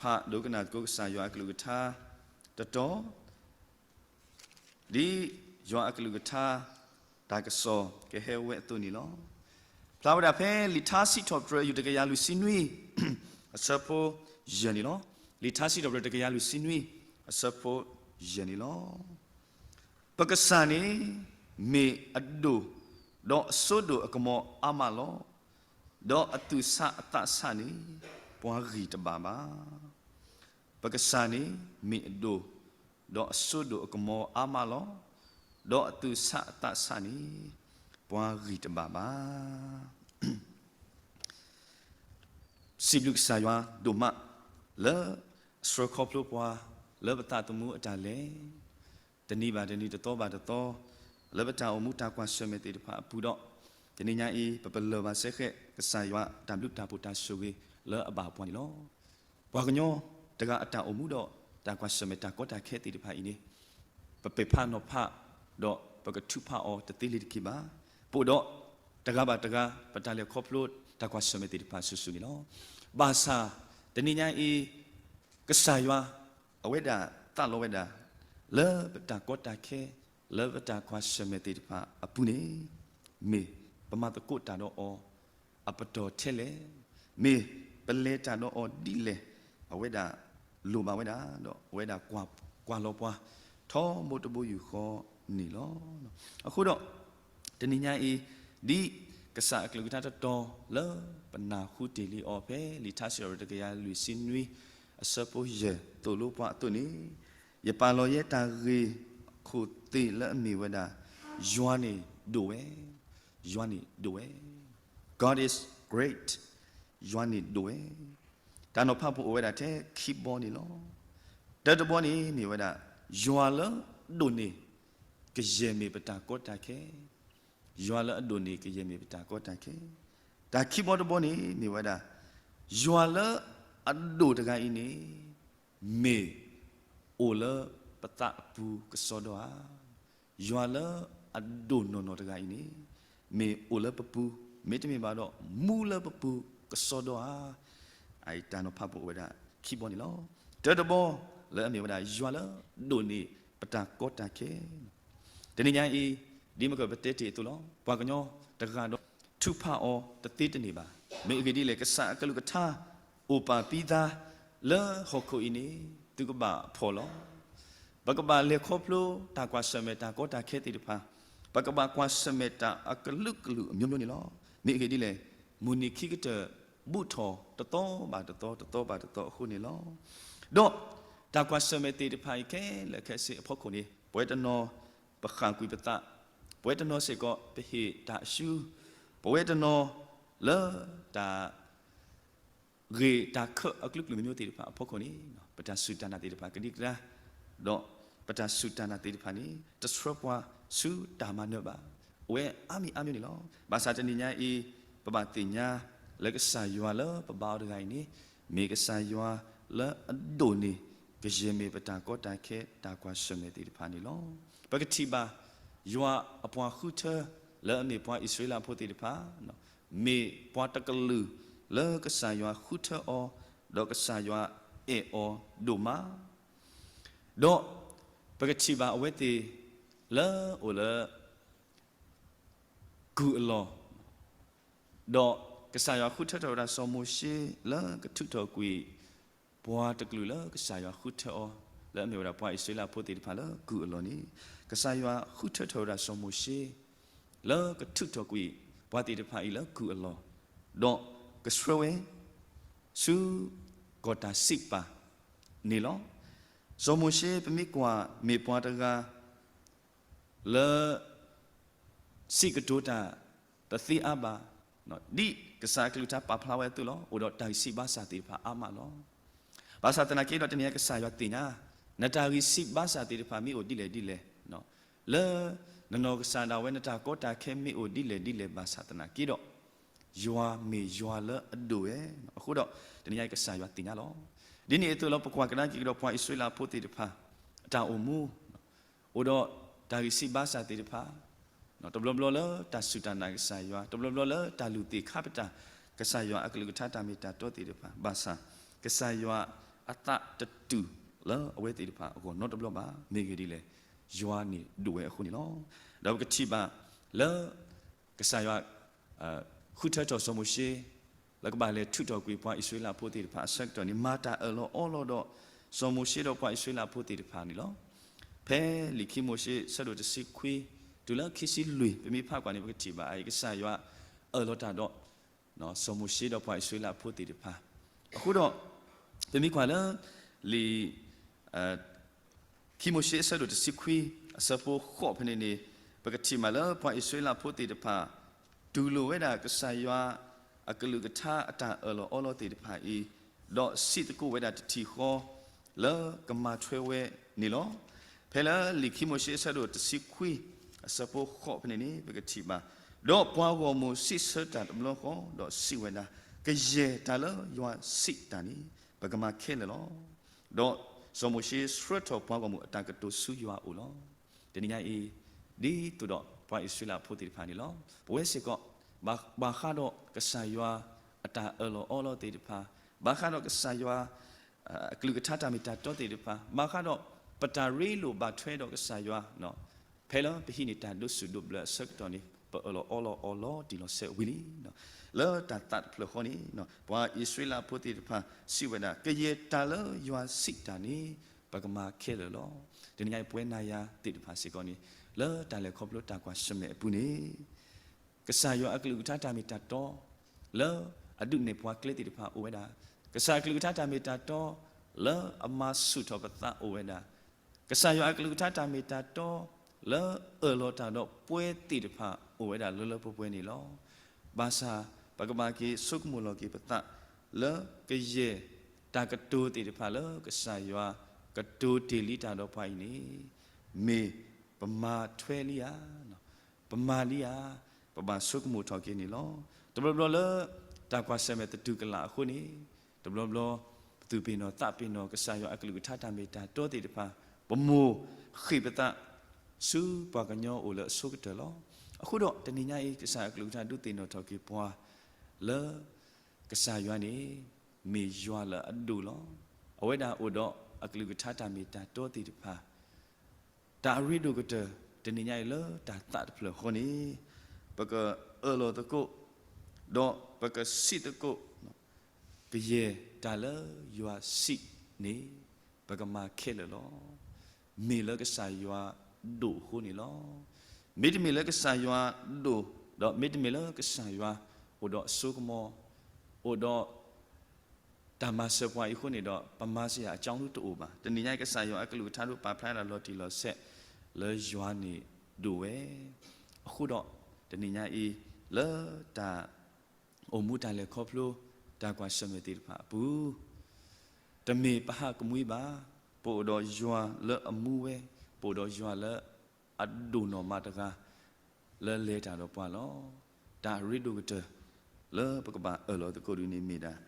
ဖးဒိကနၣ်သကိးကစၢ်ယွၤအကလုၢ်ကထါတတီၤ ဒ်ယွၤအကလုၢ်ကထါ တၢ်ကစီၣ်ကဟဲဝဲအသိးန့ၣ်လီၤ. ဖျါဝဲဒၣ်ဖဲလံာ်ထါစံးထီၣ်ပတြၢၤ ယူၢ်တကယၤလွံၢ်ဆံနွံ အဆၢဖိယဲၢ်န့ၣ်လီၤ. လံာ်ထါစံးထီၣ်ပတြၢၤတကယၤလွံၢ်ဆံနွံ အဆၢဖိယဲၢ်န့ၣ်လီၤ. ပကစၢ်န့ၣ် မ့ၢ်အဒိၣ် ဒီးအစိဒိၣ်အကမီၤအါမးလီၤ. ဒီးအသူၣ်ဆးအသးဆးန့ၣ် ပှၤဂံၢ်တဘၣ်ဘၣ်. ပကစၢ်န့ၣ် မ့ၢ်အဒိၣ် ဒီးအစိဒိၣ်အကမီၤအါမးလီၤ. ဒီးအသူၣ်ဆးအသးဆးန့ၣ် ပှၤဂံၢ်တဘၣ်ဘၣ်. စံးဘျုးကစၢ်ယွၤဒိၣ်မး လၢအဆှၢခီဖျိပှၤ လၢပသးသမူအတၢ်လဲၤ တနံၤဘၣ်တနံၤ တသီဘၣ်တသီ လၢပတၢ်အိၣ်မူတၢ်ကွၢ်ဆၢၣ်မဲာ်သ့ၣ်တဖၣ်အပူၤဒီး တနံၤညါအံၤ ပပလၢၢ်ဘၣ်စဲဃဲး ကစၢ်ယွၤတၢ်ဘျုးတၢ်ဖှိၣ်တၢ်ဆိၣ်ဂ့ၤလၢအဘၣ်ပှၤန့ၣ်လီၤ. ပှၤကညီတဂၤအတၢ်အိၣ်မူဒီး တၢ်ကွၢ်ဆၢၣ်မဲာ်တၢ်ကီတၢ်ခဲသ့ၣ်တဖၣ်အံၤန့ၣ် ပပဲာ်ဖးနီၤဖး ဒီးပကထုးဖးအီၤတသ့လၢၤတက့ၢ်ဘၣ်. ပအိၣ်ဒီး တဂၤဘၣ်တဂၤ ပတၢ်လဲၤခီဖျိတၢ်ကွၢ်ဆၢၣ်မဲာ်သ့ၣ်တဖၣ်စုာ်စုာ်န့ၣ်လီၤ. ဘၣ်ဆၣ် တနံၤညါအံၤ ကစၢ်ယွၤ အဝဲဒၣ်သးလီဝဲဒၣ် လၢပတၢ်ကီတၢ်ခဲ လၢပတၢ်ကွၢ်ဆၢၣ်မဲာ်သ့ၣ်တဖၣ်အပူၤန့ၣ် မ့ၢ်ပမၤသကိးတၢ်ဒီးအီၤ အပတီၢ်ထဲလဲၣ်, မ့ၢ်ပလဲၤတၢ်ဒီးအီၤဒ်လဲၣ်, အဝဲဒၣ်လိၣ်ဘၣ်ဝဲဒၣ် ဒီးအဝဲဒၣ်ကွၢ်လီၤပှၤ ထီဘိတဘိယူၢ်ဃီန့ၣ်လီၤ. အဃိဒီး တနံၤညါအံၤ ဒ်ကစၢ်အကလုၢ်ကထါတတီၤလၢပနၢ်ဟူတ့ၢ်လံအီၤဖဲ လံာ်ထါစံးထီၣ်ပတြၢၤတကယၤလွံၢ်ဆံနွံ အဆၢဖိယဲၢ်သိၣ်လိပှၤအသိးန့ၣ်, ယပာ်လီၤယဲတၢ်ဂ့ၢ်ခိၣ်သ့ၣ်လၢအမ့ၢ်ဝဲဒၣ် ယွၤန့ၣ်ဒိၣ်ဝဲ, ယွၤန့ၣ်ဒိၣ်ဝဲ, God is great, ယွၤန့ၣ်ဒိၣ်ဝဲ. တၢ်နီၤဖးဖိအိၣ်ဝဲဒၣ်ထဲခံဘီန့ၣ်လီၤ. တၢတဘီန့ၣ်မ့ၢ်ဝဲဒၣ် ယွၤလၢအဒိၣ်န့ၣ် ကယဲၢ်မ့ၢ်ပတၢ်ကီတၢ်ခဲ, ယွၤလၢအဒိၣ်န့ၣ် ကယဲၢ်မ့ၢ်ပတၢ်ကီတၢ်ခဲ. တၢ်ခံဘီတဘီန့ၣ်မ့ၢ်ဝဲဒၣ် ယွၤလၢအဒိၣ်တဂၤအံၤန့ၣ် မ့ၢ်အိၣ်လၢပသးအပူၤကစီဒီဧါ. ယွၤလၢအဒိၣ်နီၢ်နီၢ်တဂၤအံၤန့ၣ် မ့ၢ်အိၣ်လၢပပူၤ, မ့တမ့ၢ်ဘၣ်ဒီး မူလၢပပူၤကစီဒီဧါ. အတၢ်နီၤဖးဖိအိၣ်ဝဲဒၣ်ခံဘီန့ၣ်လီၤ. တၢတဘီလၢအမ့ၢ်ဝဲဒၣ် ယွၤလၢဒိၣ်န့ၢ်ပတၢ်ကီတၢ်ခဲ တနံၤညါအံၤ ဒ်မ့ၢ်ကပတဲတ့ၢ်အသိးလီၤ. ပှၤကညီတဂၤဒီး ထုးဖးအီၤတသ့တန့ၢ်ဘၣ်. မ့ၢ်အဂ့ၢ်ဒ်လဲၣ်, ကစၢ်အကလုၢ်ကထါ အိၣ်ပာ်ပံသါလၢဟီၣ်ခိၣ်အံၤန့ၣ် သုကဘၣ်ဖှီၣ်လီၤ. ပကဘၣ်လဲၤခီဖျိတၢ်ကွၢ်ဆၢၣ်မဲာ်တၢ်ကီတၢ်ခဲသ့ၣ်တဖၣ်, ပကဘၣ်ကွၢ်ဆၢၣ်မဲာ်တၢ်အကလုာ်ကလုာ်အမျိုးမျိုးန့ၣ်လီၤ. မ့ၢ်အဂ့ၢ်ဒ်လဲၣ်, မုၢ်နံၤခံကတၢၢ် ဘူးထီၣ်တသီဘၣ်တသီ တသီဘၣ်တသီအဃိန့ၣ်လီၤ. ဒီးတၢ်ကွၢ်ဆၢၣ်မဲာ်သ့ၣ်တဖၣ်အံၤခဲလၢာ်ခဲဆ့အဖီခိၣ်န့ၣ် ပဝဲတနီၤ ပဃၣ်ကွံာ်ပသး, ပဝဲတနီၤစ့ၢ်ကီး ပဟ့ၣ်တၢ်အရှုံး, ပဝဲတနီၤလၢတၢ် ဂ့ၢ်တၢ်ခၢၣ်အကလုာ်ကလုာ်မျိုးမျိုးသ့ၣ်တဖၣ်အဖီခိၣ်န့ၣ် ပတၢ်စူၢ်တၢ်နာ်သ့ၣ်တဖၣ်ကဒံကဒါ, ဒီးပတၢ်စူၢ်တၢ်နာ်သ့ၣ်တဖၣ်န့ၣ် တဆှၢပှၤဆူတၢ်မၤနၢၤဘၣ်. အိၣ်ဝဲအါမံၤအါမံၤန့ၣ်လီၤ. ဘၣ်ဆၣ်တနံၤညါအံၤ ပဘၣ်သ့ၣ်ညါလၢကစၢ်ယွၤလၢပဘါအီၤတဂၤအံၤန့ၣ် မ့ၢ်ကစၢ်ယွၤလၢအဒိၣ်န့ၢ် ကယဲၢ်မ့ၢ်ပတၢ်ကီတၢ်ခဲတၢ်ကွၢ်ဆၢၣ်မဲာ်သ့ၣ်တဖၣ်န့ၣ်လီၤ. ပကထံၣ်ဘၣ် ယွၤအပှၤဃုထၢ လၢအမ့ၢ်ပှၤအံၣ်စရ့လးဖိသ့ၣ်တဖၣ် မ့ၢ်ပှၤတကလုာ်လၢကစၢ်ယွၤဃုထၢအီၤ, ဒီးကစၢ်ယွၤအဲၣ်အီၤဒိၣ်မး, ဒီးပကထံၣ်ဘၣ်အဝဲသ့ၣ်လၢအိၣ်လၢ ကုၢ်အလီၢ်, ဒီးကစၢ်ယွၤဃုထၢထီၣ်ဝဲဒၣ်စီၤမိၤၡ့လၢကထုးထီၣ်ကွံာ် ပှၤတကလုာ်လၢကစၢ်ယွၤဃုထၢအီၤ လၢအမ့ၢ်ဝဲဒၣ်ပှၤအံၣ်စရ့လးဖိသ့ၣ်တဖၣ်လၢကုၢ်အလီၢ်န့ၣ်, ကစၢ်ယွၤဃုထၢထီၣ်ဝဲဒၣ်စီၤမိၤၡ့ လၢကထုးထီၣ်ကွံာ် ပှၤသ့ၣ်တဖၣ်အံၤလၢကုၢ်အလီၢ်, ဒီးကဆှၢဝဲ ဆူ ကီၢ်တၢ်စံးပာ် န့ၣ်လီၤ. စီၤမိၤၡ့ပမ့ၢ်ကွၢ်မ့ၢ်ပှၤတဂၤ လၢ စံးကတိၤတၢ် တသ့အါဘၣ်, ဒ်ကစၢ်အကလုၢ်ကထါပာ်ဖျါဝဲအသိးလီၤ. အိၣ်ဒီးတၢ်ဂံၢ်စံးဘါစၢ်သ့ၣ်တဖၣ်အါမးလီၤ. ဘၣ်ဆၣ်သနာ်က့ဒီး တနံၤအံၤကစၢ်ယွၤသ့ၣ်ညါ နတၢ်ဂံၢ်စံးဘါစၢ်သ့ၣ်တဖၣ်မ့ၢ်အိၣ်ဒ်လဲၣ်ဒ်လဲၣ်, လၢ နနီၢ်ကစၢ်ဒၣ်ဝဲ နတၢ်ကီတၢ်ခဲမ့ၢ်အိၣ်ဒ်လဲၣ်ဒ်လဲၣ်ဘၣ်ဆၣ်သနာ်က့ဒီး ယွၤမ့ၢ်ယွၤလၢအဒိၣ်ဝဲ, အဃိဒီး တနံၤအံၤကစၢ်ယွၤသ့ၣ်ညါလီၤ. ဒ်န့ၣ်အသိးလီၤ ပကွၢ်ကဒါက့ၤကဒီးပှၤအံၣ်စရ့လးဖိသ့ၣ်တဖၣ် အတၢ်အိၣ်မူ အိၣ်ဒီးတၢ်ဂံၢ်စံးဘါစၢ်သ့ၣ်တဖၣ်, တဘျီဘျီလၢတၢ်စူၢ်တၢ်နာ်ကစၢ်ယွၤ, တဘျီဘျီလၢတၢ်လုၢ်သ့ၣ်ခါပတာ် ကစၢ်ယွၤအကလုၢ်ကထါတၢ်မ့ၢ်တၢ်တီသ့ၣ်တဖၣ်, ဘၣ်ဆၣ် ကစၢ်ယွၤ အသးတတူာ်လၢအဝဲသ့ၣ်တဖၣ်အဂီၢ်နီတဘျီဘၣ်. မ့ၢ်ဂ့ၢ်ဒ်လဲၣ်, ယွၤန့ၣ်ဒိၣ်ဝဲအဃိန့ၣ်လီၤ. ဒီးပကထံၣ်ဘၣ်လၢ ကစၢ်ယွၤ ဃုထၢထီၣ်စီၤမိၤၡ့ လၢကဘၣ်လဲၤထုးထီၣ်ကွံာ်ပှၤအံၣ်စရ့လးဖိသ့ၣ်တဖၣ်အဆၢကတီၢ်န့ၣ် မၤတၢ်အၢၣ်လီၤအီလီၤဒီး စီၤမိၤၡ့ဒီးပှၤအံၣ်စရ့လးဖိသ့ၣ်တဖၣ်န့ၣ်လီၤ. ဖဲလံာ်ခံမိၤၡ့အဆၢဒိၣ်တဆံခွံ တုၤလၢခံဆံလွံၢ် ပမ့ၢ်ဖးကွၢ်န့ၣ် ပကထံၣ်ဘၣ်အံၤ ကစၢ်ယွၤအၢၣ်လီၤတၢ်ဒီး စီၤမိၤၡ့ဒီးပှၤအံၣ်စရ့လးဖိသ့ၣ်တဖၣ်. အဃိဒီး ပမ့ၢ်ကွၢ်လၢ လံာ် ခံမိၤၡ့အဆၢဒိၣ်တဆံခွံ အဆၢဖိဃိးဖဲန့ၣ်န့ၣ် ပကထံၣ်ဘၣ်လၢပှၤအံၣ်စရ့လးဖိသ့ၣ်တဖၣ် တူၢ်လိာ်ဝဲဒၣ်ကစၢ်ယွၤအကလုၢ်ကထါအတၢ်အၢၣ်လီၤအီလီၤသ့ၣ်တဖၣ်အံၤ, ဒီးစံးသကိးဝဲဒၣ်တထံၣ်ဃီ လၢကမၤထွဲဝဲန့ၣ်လီၤ. ဖဲလၢလံာ်ခံမိၤၡ့အဆၢဒိၣ်တဆံခွံ အဆၢဖိဃိးဖဲန့ၣ်န့ၣ် ပကထံၣ်ဘၣ်, ဒီးပှၤဂီၢ်မုၢ်စံးဆၢတၢ်တဘျီဃီ ဒီးစံးဝဲဒၣ်, ကယဲၢ်တၢ်လၢယွၤစံးတၢ်န့ၣ် ပကမၤခဲလၢာ်လီၤ. ဒီးစီၤမိၤၡ့ဆှၢထီၣ်ပှၤဂီၢ်မုၢ်အတၢ်ကတိၤဆူယွၤအအိၣ်လီၤ. တနံၤညါအံၤ ဒ်သိးဒီးပှၤအံၣ်စရ့လးဖိသ့ၣ်တဖၣ်န့ၣ်လီၤ. ပဝဲစ့ၢ်ကီး ဘၣ်ဃးဒီးကစၢ်ယွၤအတၢ်အၢၣ်လီၤအီလီၤသ့ၣ်တဖၣ်, ဘၣ်ဃးဒီးကစၢ်ယွၤ အကလုၢ်ကထါတၢ်မ့ၢ်တၢ်တီသ့ၣ်တဖၣ်, ဘၣ်ဃးဒီးပတၢ်ရ့လိာ်ဘၣ်ထွဲဒီးကစၢ်ယွၤ, ဖဲလၢပဟံးန့ၢ်တၢ်ဒိးဆူၣ်ဒိးဘျၢအဆၢကတီၢ်န့ၣ် ပအၢၣ်လီၤအီလီၤအီၤလီၤတံၢ်လီၤဆဲးဝံၤလံ. လၢတၢ်သးတဖျၢၣ်ဃီန့ၣ် ပှၤအံၣ်စရ့လးဖိသ့ၣ်တဖၣ်စံးဝဲဒၣ်, ကယဲၢ်တၢ်လၢယွၤစံးတၢ်န့ၣ် ပကမၤခဲလၢာ်လီၤ. တနံၤညါအံၤပဝဲနၤယၤသ့ၣ်တဖၣ်စ့ၢ်ကီးန့ၣ် လၢတၢ်လဲၤခီဖျိတၢ်ကွၢ်ဆၢၣ်မဲာ်အပူၤန့ၣ် ကစၢ်ယွၤအကလုၢ်ကထါတၢ်မ့ၢ်တၢ်တီ လၢအဒုးနဲၣ်ပှၤကျဲသ့ၣ်တဖၣ်အိၣ်ဝဲဒၣ်, ကစၢ်အကလုၢ်ကထါတၢ်မ့ၢ်တၢ်တီ လၢအမၤဆူၣ်ထီၣ်ပသးအိၣ်ဝဲဒၣ်, ကစၢ်ယွၤအကလုၢ်ကထါတၢ်မ့ၢ်တၢ်တီ လၢအၢၣ်လီၤတၢ်ဒီးပှၤသ့ၣ်တဖၣ်အိၣ်ဝဲဒၣ်လၢလၢပှဲၤပှဲၤန့ၣ်လီၤ. ဘၣ်ဆၣ် ပကဘၣ်က့ၤဆိကမိၣ်လီၤက့ၤပသး လၢကယဲၢ်တၢ်ကတိၤသ့ၣ်တဖၣ်လၢကစၢ်ယွၤကတိၤတ့ၢ်လံတၢ်ဒီးပှၤအံၤန့ၣ် မ့ၢ်ပမၤထွဲလံဧါ ပမၤလံဧါ, ပဘၣ်ဆိကမိၣ်ထီၣ်က့ၤန့ၣ်လီၤ. တဘျီဘျီလၢ တၢ်ကွၢ်ဆၢၣ်မဲာ်သတူၢ်ကလာ်အဃိန့ၣ် တဘျီဘျီ ပသူၣ်ပ့ၢ်နီၣ်သးပ့ၢ်နီၣ်ကစၢ်ယွၤအကလုၢ်ကထါတၢ်မ့ၢ်တၢ်တီသ့ၣ်တဖၣ်, ပမိၢ်ဃ့ၢ်ပသး ဆူပှၤကညီအိၣ်လၢအဆိကတၢၢ်လီၤ. အဃိဒီးတနံၤညါအံၤ ကစၢ်အကလုၢ်ကထါဒုးသ့ၣ်နီၣ်ထီၣ်က့ၤပှၤ လၢ ကစၢ်ယွၤန့ၣ် မ့ၢ်ယွၤလၢအဒိၣ်လီၤ. အဝဲဒၣ်အိၣ်ဒီးအကလုၢ်ကထါတၢ်မ့ၢ်တၢ်တီသ့ၣ်တဖၣ် တၢ်အရ့ဒိၣ်ကတၢၢ် တနံၤညါအံၤလၢတၢ်သးတဖျၢၣ်ဃီန့ၣ် ပကအၢၣ်လီၤသကိး ဒီးပကစံးသကိး ကယဲၢ်တၢ်လၢယွၤစံးန့ၣ် ပကမၤခဲလၢာ်လီၤ. မ့ၢ်လၢကစၢ်ယွၤဒိၣ်အဃိန့ၣ်လီၤ. မ့တမ့ၢ်လၢကစၢ်ယွၤဒိၣ် ဒီးမ့တမ့ၢ်လၢကစၢ်ယွၤအိၣ်ဒီးအစိကမီၤ အိၣ်ဒီး တၢ်မၤစၢၤပှၤအံၤအဃိန့ၣ်ဒီး ပမၤစၢၤအကၠီလူတအိၣ်ဘၣ်. တနံၤညါအံၤ ကစၢ်ယွၤအကလုၢ်ကထါဒိးပာ်ဖျါဒၣ်လီၤတံၢ်လီၤဆဲး လၢယွၤန့ၣ်ဒိၣ်ဝဲ. အဃိဒီး တနံၤညါအံၤ လၢတၢ်အိၣ်မူတၢ်လဲၤခီဖျိ တၢ်ကွၢ်ဆၢၣ်မဲာ်သ့ၣ်တဖၣ်အပူၤ တမ့ၢ်ပဟးကမှံဘၣ်. ပအိၣ်ဒီးယွၤလၢအမူဝဲ, ပအိၣ်ဒီးယွၤလၢအဒိၣ်နီၢ်မးတဂၤ လၢလဲၤတၢ်ဒီးပှၤလီၤ. တၢ်အရ့ဒိၣ်ကတၢၢ် လၢပကဘၣ်အၢၣ်လီၤသကိးဒ်န့ၣ်မ့ၢ်ဒၣ်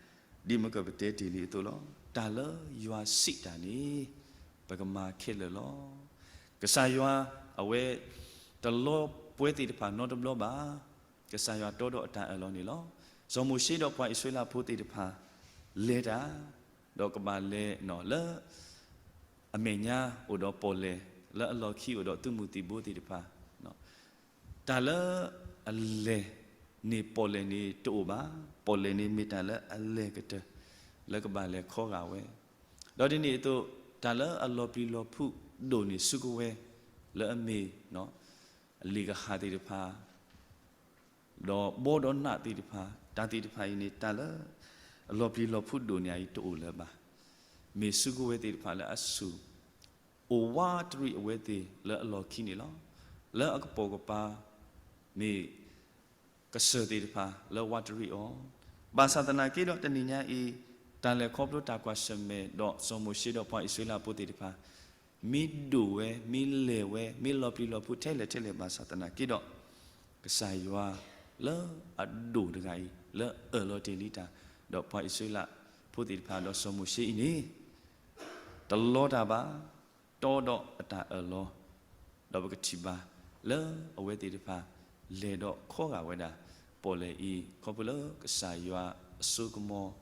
ဒ်မ့ၢ်ကပတဲတ့ၢ်လံအသိးလီၤ. တၢ်လၢယွၤစံးတၢ်န့ၣ် ပကမၤခဲလၢာ်လီၤ. ကစၢ်ယွၤအဝဲ တလီပှဲၤသ့ၣ်တဖၣ်နီတဘျီဘၣ်. ကစၢ်ယွၤတီဒီးအတၢ်အၢၣ်လီၤန့ၣ်လီၤ. စီၤမိၤၡ့ဒီးပှၤအံၣ်စရ့လးဖိသ့ၣ်တဖၣ် လဲၤတၢ် ဒီးကဘၣ်လဲၤနီၤလၢ အမဲာ်ညါအိၣ်ဒီးပီၣ်လဲၣ်, လၢအလီၢ်ခံအိၣ်ဒီးသုးမုၢ်သံၣ်ဘိသ့ၣ်တဖၣ်, တၢ်လၢအလဲၤန့ၣ်ပီၣ်လဲၣ်န့ၣ်တအိၣ်ဘၣ်. ပီၣ်လဲၣ်န့ၣ်မ့ၢ်တၢ်လၢအလဲၤကတၢၢ် လၢကဘၣ်လဲၤခီဂာ်ဝဲ, ဒီးဒ်န့ၣ်အသိး တၢ်လၢအလီၤပျံၤလီၤဖုးဒိၣ်န့ၢ်စုကဝဲၤ လၢအမ့ၢ် အလံာ်ကဟၣ်သ့ၣ်တဖၣ် ဒီးဘီဒီးနးသ့ၣ်တဖၣ်, တၢ်သ့ၣ်တဖၣ်အံၤန့ၣ် တၢ်လၢအလီၤပျံၤလီၤဖုးဒိၣ်န့ၢ်အံၤတအိၣ်လၢၤဘၣ်. မ့ၢ်စုကဝဲၤသ့ၣ်တဖၣ်လၢအဆူၣ် အိၣ်ဝးတရံးအဝဲသ့ၣ်လၢအလီၢ်ခံန့ၣ်လီၤ. လၢအကပိာ်ကပၤ မ့ၢ်ကစၢၢ်သ့ၣ်တဖၣ်လၢဝးတရံးအီၤ, ဘၣ်ဆၣ်သနာ်က့ဒီးတနံၤညါအံၤ တၢ်လဲၤခီဖျိတၢ်ကွၢ်ဆၢၣ်မဲာ်ဒီးစီၤမိၤၡ့ဒီးပှၤအံၣ်စရ့လးဖိသ့ၣ်တဖၣ် မ့ၢ်ဒိၣ်ဝဲ, မ့ၢ်လဲၢ်ဝဲ, မ့ၢ်လီၤပျံၤလီၤဖုးထဲလဲၣ်ထဲလဲၣ်ဘၣ်ဆၣ်သနာ်က့ဒီး ကစၢ်ယွၤလၢအဒိၣ်တဂၤအံၤ လၢအအၢၣ်လီၤတ့ၢ်လံတၢ် ဒီးပှၤအံၣ်စရ့လးဖိသ့ၣ်တဖၣ်ဒီးစီၤမိၤၡ့အံၤန့ၣ် တလီတၢ်ဘၣ်, တီဒီးအတၢ်အၢၣ်လီၤ, ဒီးပကထံၣ်ဘၣ်လၢအဝဲသ့ၣ်တဖၣ် လဲၤဒီးခီဂာ်ဝဲဒၣ် ပီၣ်လဲၣ်အံၤ ခီဖျိလၢကစၢ်ယွၤအစိကမီၤ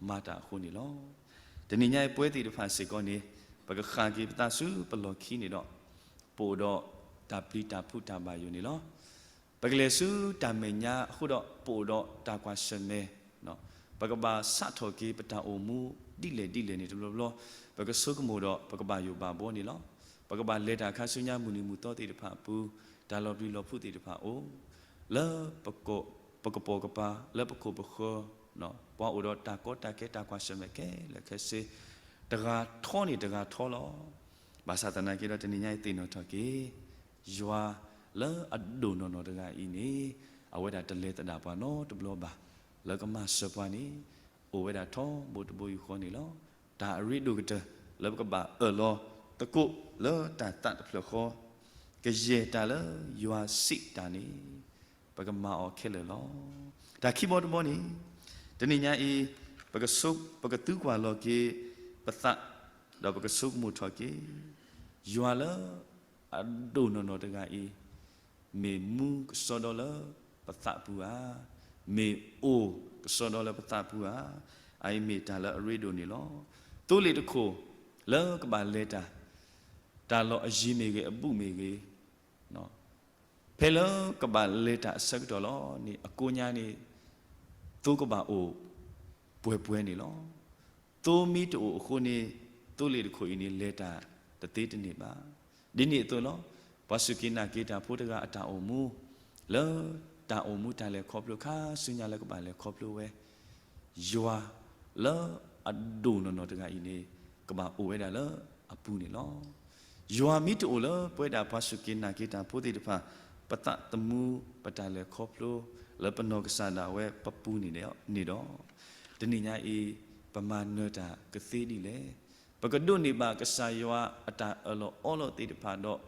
မၤတၢ်အဃိန့ၣ်လီၤ. တနံၤညါအံၤပဝဲသ့ၣ်တဖၣ်စ့ၢ်ကီးန့ၣ် ပကဃၣ်က့ၤပသးဆူပလီၢ်ခံန့ၣ်ဒီး ပအိၣ်ဒီးတၢ်ပျံၤတၢ်ဖုးတၢ်ဘၣ်ယိၣ်န့ၣ်လီၤ. ပကလဲၤဆူတၢ်မဲာ်ညါအဃိဒီး ပအိၣ်ဒီးတၢ်ကွၢ်ဆၢၣ်မဲာ် ပကဘၣ်စးထီၣ်က့ၤပတၢ်အိၣ်မူဒ်လဲၣ်ဒ်လဲၣ်န့ၣ်တဘျီဘျီ ပကဆိကမိၣ်ဒီးပကဘၣ်ယိၣ်ဘၣ်ဘီန့ၣ်လီၤ. ပကဘၣ်လဲၤတၢ်ခါဆူညါမုၢ်နံၤမုၢ်သီသ့ၣ်တဖၣ်အပူၤ တၢ်လီၤပျံၤလီၤဖုးသ့ၣ်တဖၣ်အိၣ် လၢ ပကပိာ်ကပၤ လၢပခိၣ်ပဃၢၤ ပှၤအိၣ်ဒီးတၢ်ကီတၢ်ခဲတၢ်ကွၢ်ဆၢၣ်မဲာ်ခဲလၢာ်ခဲဆ့ တဂၤထီန့ၣ်တဂၤထီလီၤ. ဘၣ်ဆၣ်သနာ်က့ဒီးတနံၤညါအံၤသ့ၣ်နီၣ်ထီၣ်က့ၤ ယွၤလၢအဒိၣ်နီၢ်နီၢ်တဂၤအံၤန့ၣ် အဝဲဒၣ်တလဲၤသဒၣ်ပှၤနီတဘျီဘၣ်. လၢကမၤစၢၤပှၤန့ၣ် အိၣ်ဝဲဒၣ်ထီဘိတဘိယူၢ်ဃီန့ၣ်လီၤ. တၢ်အရ့ဒိၣ်ကတၢၢ်လၢပကဘၣ်အၢၣ်လီၤသကိးလၢတၢ်သးတဖျၢၣ်ဃီ ကယဲၢ်တၢ်လၢယွၤစံးတၢ်န့ၣ် ပကမၤအီၤခဲလၢာ်လီၤ. တၢ်ခံဘီတဘီန့ၣ် တနံၤညါအံၤ ပကဆိ ပကသုကွၢ်လီၤက့ၤပသး ဒီးပကဆိကမိၣ်ထီၣ်က့ၤ ယွၤလၢအဒိၣ်နီၢ်နီၢ်တဂၤအံၤ မ့ၢ်မူကစီဒီလၢပသးပူၤဧါ, မ့ၢ်အိၣ်ကစီဒီလၢပသးပူၤဧါ, အအံၤမ့ၢ်တၢ်လၢအရ့ဒိၣ်န့ၣ်လီၤ. သိလ့ၣ်တခိၣ်လၢကဘၣ်လဲၤတၢ်, တၢ်လီၢ်အယံၤမ့ၢ်ဂ့ၤ အဘူးမ့ၢ်ဂ့ၤ, ဖဲလၢကဘၣ်လဲၤတၢ်အဆၢကတီၢ်လီၤန့ၣ် အကိးညါန့ၣ် သိကဘၣ်အိၣ်ပှဲၤပှဲၤန့ၣ်လီၤ. သိမ့ၢ်တအိၣ်အဃိန့ၣ် သိလ့ၣ်တခိၣ်အံၤန့ၣ် လဲၤတၢ်တသ့တန့ၢ်ဘၣ်. ဒ်န့ၣ်အသိးလီၤ. ပှၤစူၢ်က့ၤနာ်က့ၤတၢ်ဖိတဂၤအတၢ်အိၣ်မူ လၢတၢ်အိၣ်မူတၢ်လဲၤခီဖျိခါဆူညါလၢကဘၣ်လဲၤခီဖျိဝဲ ယွၤလၢအဒိၣ်နီၢ်နီၢ်တဂၤအံၤန့ၣ် ကဘၣ်အိၣ်ဝဲဒၣ်လၢအပူၤန့ၣ်လီၤ. ယွၤမ့ၢ်တအိၣ်လၢပဝဲဒၣ်ပှၤစူၢ်က့ၤနာ်က့ၤတၢ်ဖိသ့ၣ်တဖၣ် ပသးသမူ ပတၢ်လဲၤခီဖျိ လၢပနီၢ်ကစၢ်ဒၣ်ဝဲပပူၤန့ၣ်ဒီး တနံၤညါအံၤ ပမၤနၢၤတၢ်ကသ့ဒ်လဲၣ်. ပကဒိးန့ၢ်ဘၣ်ကစၢ်ယွၤအတၢ်အၢၣ်လီၤအီလီၤသ့ၣ်တဖၣ်ဒီး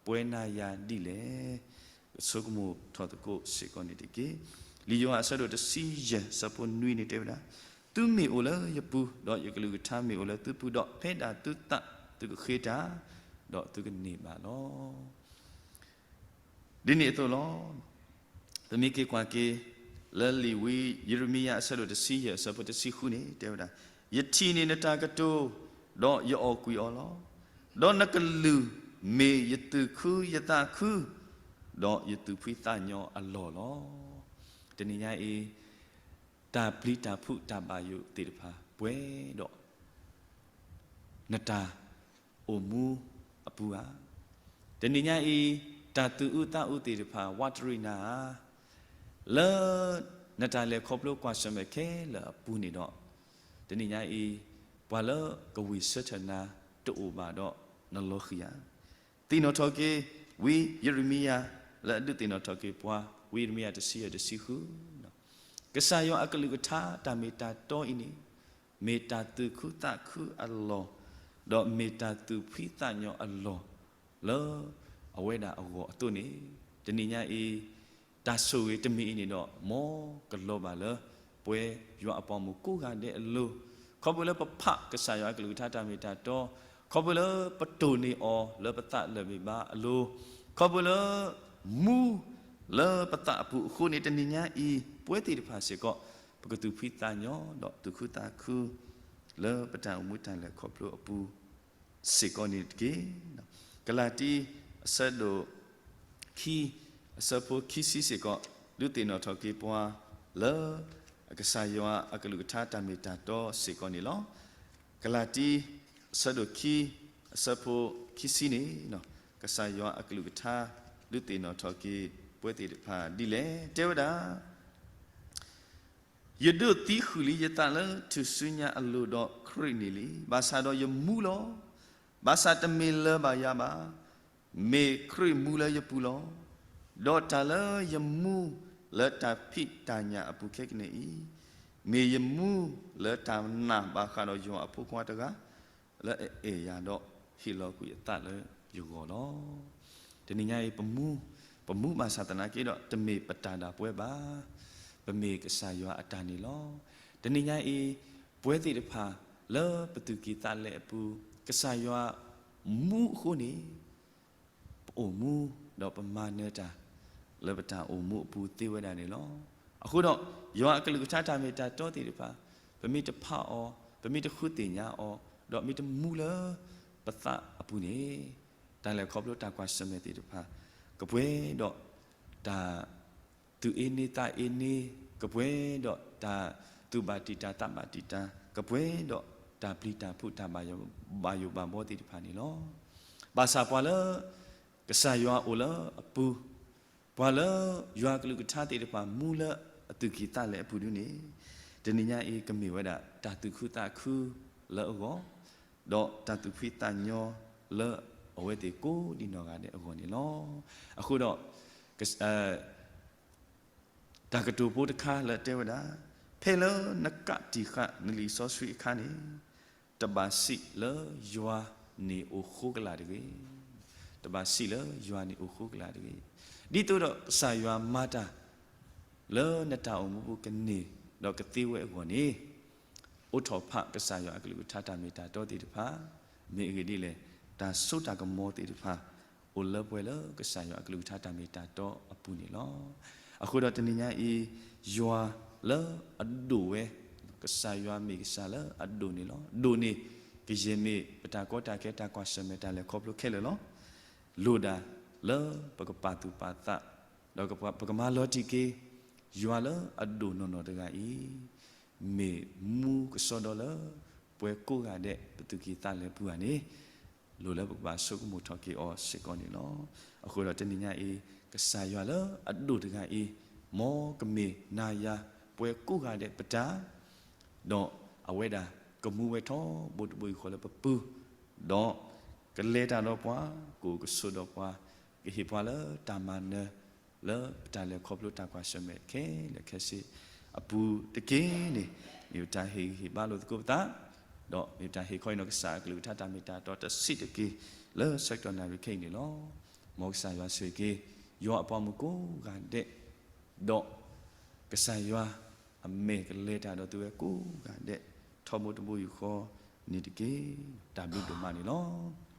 ပဝဲနၤယၤဒ်လဲၣ်. ဆိကမိၣ်ထီၣ်သကိးစ့ၢ်ကီးန့ၣ်တက့ၢ်. လံာ်ယိၤဟၣ်အဆၢဒိၣ်တဆံယဲၢ် အဆၢဖိနွံန့ၣ်တဲဝဲဒၣ်, သုမ့ၢ်အိၣ်လၢယပူၤ, ဒီးယကလုၢ်ကထါမ့ၢ်အိၣ်လၢသုပူၤဒီး ဖဲဒၣ်သုသးသုကဃ့တၢ်, ဒီးသုကန့ၢ်ဘၣ်လီၤ. ဒ်န့ၣ်အသိးလီၤ. ပမ့ၢ်က့ၤကွၢ်က့ၤ လၢလံာ်ဝံယံးရမံယၤအဆၢဒိၣ်တဆံယဲၢ် အဆၢဖိတဆံဃုန့ၣ် တဲဝဲဒၣ်, ယထံၣ်န့ၢ်နတၢ်ကတိၤ, ဒီးယအီၣ်ကွံာ်အီၤလီၤ. ဒီးနကလုၢ်မ့ၢ်ယသူၣ်ခုယသးခု, ဒီးယသူၣ်ဖှံသးညီအလီၢ်လီၤ. တနံၤညါအံၤ တၢ်ပျံၤတၢ်ဖုးတၢ်ဘၣ်ယိၣ်သ့ၣ်တဖၣ် ပှဲၤဒီး နတၢ်အိၣ်မူအပူၤဧါ. တနံၤညါအံၤ တၢ်သူၣ်အုးသးအုးသ့ၣ်တဖၣ် ဝးတရံးနၤဧါ. လၢနတၢ်လဲၤခီဖျိကွၢ်ဆၢၣ်မဲာ်ခဲလၢာ်အပူၤန့ၣ်ဒီး တနံၤညါအံၤ ပှၤလၢကဝံၢ်ဆၢထၢၣ်နၤတအိၣ်ဘၣ်ဒီးနလီၤဃံၤဧါ. သ့ၣ်နီၣ်ထီၣ်က့ၤ ဝံယံးရမံယၤ လၢအဒုးသ့ၣ်နီၣ်ထီၣ်က့ၤပှၤ ဝံယံးရမံယၤတဆံယဲၢ်တဆံဃု ကစၢ်ယွၤအကလုၢ်ကထါတၢ်မ့ၢ်တၢ်တီအံၤန့ၣ် မ့ၢ်တၢ်သူၣ်ခုသးခုအလီၢ်, ဒီးမ့ၢ်တၢ်သူၣ်ဖှံသးညီအလီၢ် လၢအဝဲဒၣ်အဂီၢ်အသိးန့ၣ် တနံၤညါအံၤ တၢ်ဆိၣ်ဂ့ၤတမံၤအံၤန့ၣ်ဒီး မ်ကလီၤဘၣ်လၢ ပဝဲယွၤအပှၤမိၢ်ကိးဂၤဒဲးအလိၤ, ခီဖျိလၢပဖးကစၢ်ယွၤအကလုၢ်ကထါတၢ်မ့ၢ်တၢ်တီ, ခီဖျိလၢပတိၢ်န့ၢ်အီၤလၢပသးလၢၢ်ဘ့ၣ်ဘါအလိၤ, ခီဖျိလၢ မူ လၢပသးအပူၤအဃိန့ၣ် တနံၤညါအံၤ ပဝဲသ့ၣ်တဖၣ်စ့ၢ်ကီး ပကသူၣ်ဖှံသးညီ ဒီးသူၣ်ခုသးခု လၢပတၢ်အိၣ်မူတၢ်လဲၤခီဖျိအပူၤ စ့ၢ်ကီးန့ၣ်တက့ၢ်. ကလၤတံ အဆၢဒိၣ် ခံ အဆၢဖိခံဆံစ့ၢ်ကီး ဒုးသ့ၣ်နီၣ်ထီၣ်က့ၤပှၤ လၢ ကစၢ်ယွၤအကလုၢ်ကထါတၢ်မ့ၢ်တၢ်တီစ့ၢ်ကီးန့ၣ်လီၤ. ကလၤတံ အဆၢဒိၣ်ခံ အဆၢဖိခံဆံန့ၣ် ကစၢ်ယွၤအကလုၢ်ကထါ ဒုးသ့ၣ်နီၣ်ထီၣ်က့ၤ ပဝဲသ့ၣ်တဖၣ်ဒ်လဲၣ် တဲဝဲဒၣ် ယဒိးသံဃုာ်လံယသးလၢထူၣ်စုညါအလိၤဒီးခရံာ်န့ၣ်လံ. ဘၣ်ဆၣ်ဒီးယမူလီၤ. ဘၣ်ဆၣ်တမ့ၢ်လၢၤဘၣ်ယၤဘၣ်. မ့ၢ်ခရံာ်မူလၢယပူၤလီၤ. ဒီးတၢ်လၢယမူလၢတၢ်ဖံးတၢ်ညၣ်အပူၤခဲကနံၣ်အံၤ, မ့ၢ်ယမူလၢတၢ်နာ်ဘၣ်ဃးဒီးယွၤအဖိခွါတဂၤ လၢအအဲၣ်ယၤဒီးဟ့ၣ်လီၤကွံာ်အသးလၢယဂီၢ်လီၤ. တနံၤညါအံၤ ပမူ, ပမူဘၣ်ဆၣ်သနာ်က့ဒီး တမ့ၢ်ပတၢ်ဒၣ်ပဝဲဘၣ်. ပမ့ၢ်ကစၢ်ယွၤအတၢ်န့ၣ်လီၤ. တနံၤညါအံၤ ပဝဲသ့ၣ်တဖၣ်လၢပသူၣ်ကံၢ်သးလဲအပူၤ ကစၢ်ယွၤမူအဃိန့ၣ် ပအိၣ်မူ ဒီးပမၤနၢၤတၢ် လၢပတၢ်အိၣ်မူအပူၤသ့ဝဲဒၣ်န့ၣ်လီၤ. အဃိဒီး ယွၤအကလုၢ်ကထါတၢ်မ့ၢ်တၢ်တီသ့ၣ်တဖၣ် ပမ့ၢ်တဖးအီၤ ပမ့ၢ်တဃုသ့ၣ်ညါအီၤ, ဒီးမ့ၢ်တမူလၢပသးအပူၤန့ၣ်, တၢ်လဲၤခီဖျိတၢ်ကွၢ်ဆၢၣ်မဲာ်သ့ၣ်တဖၣ်, ကပှဲၤဒီးတၢ် သူၣ်အ့န့သးအ့န့, ကပှဲၤဒီးတၢ်သူၣ်ဘၣ်တံာ်တာ်သးဘၣ်တံာ်တာ်, ကပှဲၤဒီးတၢ်ပျံၤတၢ်ဖုးတၢ်ဘၣ်ယိၣ်ဘၣ်ဘီသ့ၣ်တဖၣ်န့ၣ်လီၤ. ဘၣ်ဆၣ်ပှၤလၢ ကစၢ်ယွၤအိၣ်လၢအပူၤ, ပှၤလၢယွၤကလုၢ်ကထါသ့ၣ်တဖၣ်မူလၢအသူၣ်ကံၢ်သးလဲအပူၤဒ်န့ၣ်, တနံၤညါအံၤကမ့ၢ်ဝဲဒၣ် တၢ်သူၣ်ခုသးခုလၢအဂီၢ်, ဒီးတၢ်သူၣ်ဖှံသးညီလၢအဝဲသ့ၣ်ကိးဒံနီၢ်ဂၤဒဲးအဂီၢ်န့ၣ်လီၤ. အဃိဒီး တၢ်ကတိၤဖိတခါလၢအတဲဝဲဒၣ်, ဖဲလၢနကးတံာ်ဃာ်နလံာ်စီဆှံအခါန့ၣ်, တဘၣ်စံးလၢယွၤန့ၣ်အိၣ်ဃိကလာ်တဂ့ၤ. တဘၣ်စံးလၢယွၤန့ၣ်အိၣ်ဃိကလာ်တဂ့ၤ. ဒ်သိးဒီးကစၢ်ယွၤမၤတၢ် လၢနတၢ်အိၣ်မူပူၤကန့ၢ်ဒီးကသ့ဝဲအဂီၢ်န့ၣ်, အိးထီၣ်ဖးကစၢ်ယွၤအကလုၢ်ကထါတၢ်မ့ၢ်တၢ်တီသ့ၣ်တဖၣ်, မ့ၢ်အဂ့ၢ်ဒ်လဲၣ်, တၢ်စိတၢ်ကမီၤသ့ၣ်တဖၣ် အိၣ်လၢပှဲၤလၢကစၢ်ယွၤအကလုၢ်ကထါတၢ်မ့ၢ်တၢ်တီအပူၤန့ၣ်လီၤ. အဃိဒီးတနံၤညါအံၤ, ယွၤလၢအဒိၣ်ဝဲ, ကစၢ်ယွၤမ့ၢ်ကစၢ်လၢအဒိၣ်န့ၣ်လီၤ. ဒိၣ်န့ၢ် ကယဲၢ်မ့ၢ်ပတၢ်ကီတၢ်ခဲတၢ်ကွၢ်ဆၢၣ်မဲာ်တၢ်လဲၤခီဖျိခဲလၢာ်လီၤ. လိၣ်ဒၣ်လၢပကပာ်သူၣ်ပာ်သး, ဒီးပကမၤလီၤတံၢ်က့ၤ, ယွၤလၢအဒိၣ်နီၢ်နီၢ်တဂၤအံၤ, မ့ၢ်မူကစီဒီလၢ ပှၤကိးဂၤဒဲးပသူၣ်ကံၢ်သးလဲပူၤဧါန့ၣ်, လိၣ်လၢပကဘၣ်ဆိကမိၣ်ထီၣ်က့ၤအီၤစ့ၢ်ကီးန့ၣ်လီၤ. အဃိဒီးတနံၤညါအံၤ, ကစၢ်ယွၤလၢအဒိၣ်တဂၤအံၤ, မ်ကမ့ၢ်နၤယၤပှၤကိးဂၤဒဲးပတၢ် ဒီးအဝဲဒၣ်ကမူဝဲထီဘိတဘိယူၢ်ဃီလၢပပူၤ, ဒီးကလဲၤတၢ်ဒီးပှၤ, ကအိၣ်ကဆိးဒီးပှၤ, ကဟ့ၣ်ပှၤလၢတၢ်မၤနၢၤ လၢပတၢ်လဲၤခီဖျိတၢ်ကွၢ်ဆၢၣ်မဲာ်ခဲလၢာ်ခဲဆ့အပူၤတက့ၢ်န့ၣ်, မ့ၢ်ပတၢ်ဟ့ၣ်ဂံၢ်ဟ့ၣ်ဘါလိာ်သကိးပသး, ဒီးမ့ၢ်ပတၢ်ဟ့ၣ်ခီအံၤနီၤကစၢ်အကလုၢ်ကထါတၢ်မ့ၢ်တၢ်တီတဆံးတက့ၢ်လၢဆၢကတီၢ်နၣ်ရံၣ်ခဲအံၤန့ၣ်လီၤ. မ်ကစၢ်ယွၤဆိၣ်ဂ့ၤက့ၤ ယွၤအပှၤမုၣ်ကိးဂၤဒဲး, ဒီးကစၢ်ယွၤအမဲာ်ကလဲၤတၢ်ဒီးသုဝဲကိးဂၤဒဲး, ထီဘိတဘိယူၢ်ဃီန့ၣ်တက့ၢ်. တၢ်ဘျုးဒိၣ်မးန့ၣ်လီၤ.